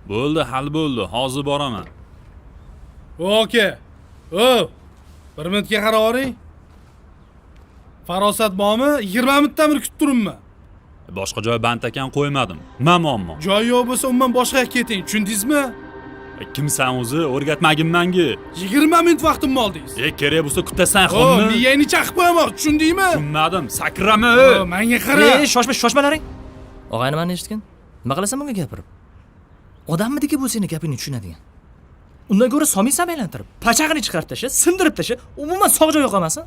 Bo'ldi, hal bo'ldi. Hozir boraman. Oka. O! Bir minutga qarab oling. Farosat bormi? 20 minutdan beri kutib turibman. Boshqa joy band ekan qo'ymadim. Nima muammo? Joyi yo'q bo'lsa umuman boshqa yoqqa keting, tushundingizmi? Kimsan o'zi? O'rgatmagin menga. 20 minut vaqtimni oldingiz. Kerak bo'lsa kutasan, O, xommi? miyangni chaqib qo'yaman, tushundingmi? Tushunmadim. Sakrama. O, menga qara. Shoshma, shoshmalaring. Og'ayni mani eshitgin. Nima qilasan bunga gapirib? Odammidiki bu seni gapingni tushunadigan? Undan ko'ra somiysan aylantirib, pachag'ini chiqarib tasha, sindirib tasha, umuman sog' joyi qolmasin.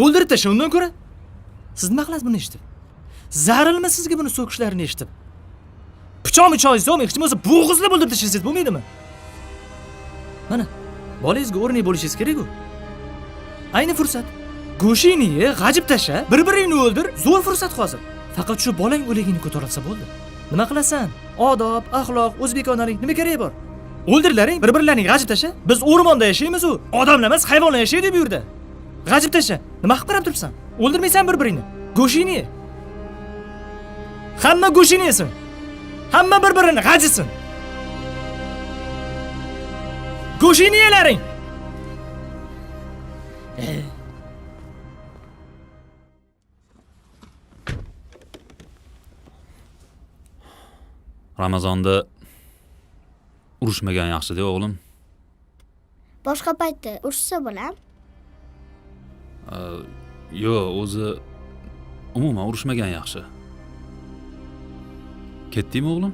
O'ldirib tasha undan ko'ra. Siz nima qilasiz buni eshitib? Zarilmi sizga buni so'kishlarini eshitib? Pichoq michoq yo'qmi? Hech bo'lmasa bo'g'izlab o'ldirib tashlasangiz bo'lmaydimi? Mana, bolangizga o'rnak bo'lishingiz kerak-ku. Ayni fursat. Go'shingni ye, g'ajib tasha, bir-biringni o'ldir, zo'r fursat hozir. Faqat shu bolang o'ligini ko'tarolsa bo'ldi. Nima qilasan? Odob, axloq, o'zbekonalik nima keragi bor? O'ldirlaring, bir-birlaring g'ajib tasha. Biz o'rmonda yashaymiz u. Odamlar emas, hayvonlar yashaydi bu yerda. G'ajib tasha. Nima qilib qarab turibsan? O'ldirmaysan bir-biringni. Go'shingni ye. Hamma go'shini yesin. Hamma bir-birini g'ajisin. Go'shingni yelaring. Ramazonda urushmagan yaxshi-da, o'g'lim. Boshqa paytda urushsa bo'lam? Yo'q, o'zi umuman urushmagan yaxshi. Ketdingmi, o'g'lim?